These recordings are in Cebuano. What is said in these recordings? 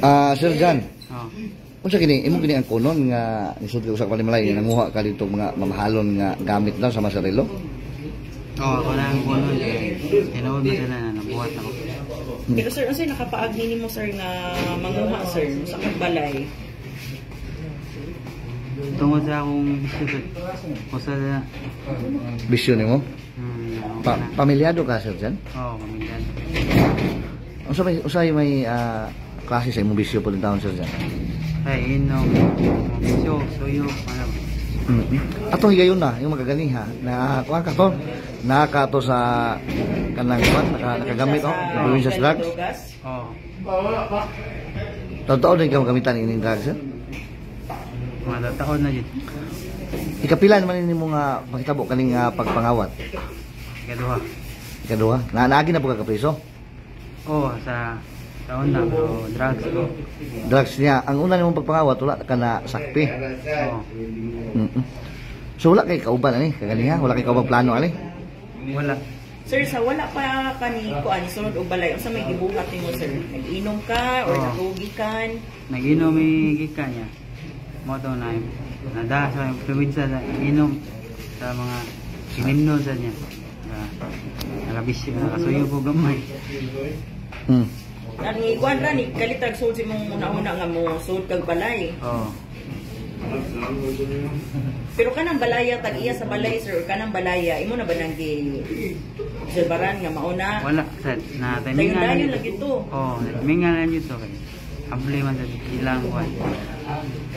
Ah, Sir John, Oh. unsa kini imong kini ang kunon nga nisud ka sa panimalay nga nanguha ka dito mga mamahalon nga gamit daw sa Masarelo? Oh, ako na ang kuno eh. Tinuod na sila na nabuhat ako. Pero sir, unsay nakapaag nimo, sir, nga manguha, sir, sa kag balay? Tungod sa akong bisyo sir. Usa na Bisyo nimo? Ako na. Pamilyado ka, Sir John? Oo, pamilyado. Unsa may klase sa imong bisyo po taon, Sir John? Ay, inom, mga bisyo, suyo, ano. Atong higayon na, yung magaganiha, na kuan ka to, naka to sa kanang kuan, nakagamit oh, influensya sa drugs. Drogas? Oo. Totoo din ka magamitan ining drugs, sir? Mga taon na dito. Ikapila naman nimo nga pagkitabo kaning pagpangawat? Ikaduha. Ikaduha. Na naagi na po ka kapriso? Oo, sa taon na, pero drugs ko. Drugs niya. Ang una nimong pagpangawat, wala ka na sakpi. Oo. So wala kay kauban ani, kaganiha, wala kay kauban plano ani. Wala. Sir, sa wala pa kani kuan sunod og balay, unsa may gibuhat nimo, sir? Nag-inom ka or Oo. natugikan? Nag-inom may gika niya. Mo to na nada sa probinsya na inom sa mga sinimno sa niya. Na, nakabisyo, nakasuyo ko gamay. Ani kuan ra ni kalitag sud si mong una-una nga mo sud kag balay. Oo. Pero kanang balaya tag iya sa balay, sir, or kanang balaya imo na ba nang gi obserbaran nga mauna? Wala sa na timingan. Dayon-dayon lagi to. Oo, timingan lang dito kay. Hable man sa ilang kuan.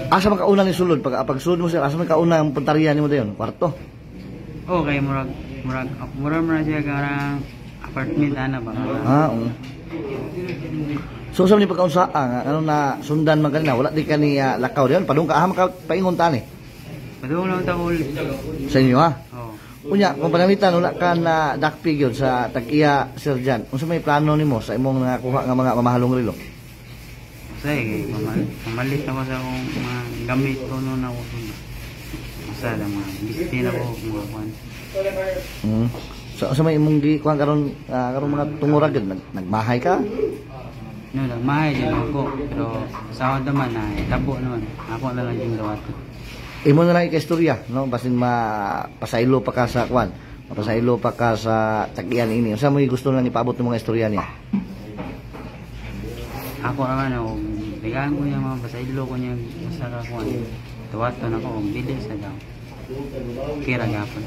Asa man kauna ni sulod pag sulod mo, sir, asa man kauna ang puntarya nimo dayon? Kwarto. Oo, kay murag murag murag murag siya karang apartment ana ba. Ah, oo. So sa ni pagkaunsa nga ano na sundan man kanina, wala di ka ni lakaw diyon, padung ka ah, maka paingon ta ni Padung lang ta uli. Sa inyo ha. Oo. Unya, kung pananglitan wala ka na dakpi gyud sa tag-iya, Sir John, unsa may plano nimo sa imong nakuha nga mga mamahalong relo? Say, kay mamalit ako sa akong mga gamit ko noon ako. Sa mga bisti na ko mga kuan. So sa may imong gi kuan karon karon mga tungura gyud nagmahay ka? No, lang mahay din ako pero sa ako naman na tabo naman. Ako na lang yung gawat. Imo na lang ikaistorya, no? Basin mapasaylo pa ka sa kuan, mapasaylo pa ka sa tag-iya ini. Unsa may gusto lang ipaabot ng mga istorya niya? Ako naman ako bigaan ko niya mga pasaylo ko niya sa kuan. Tuwaton ako og dili sa daw. Kira gapon.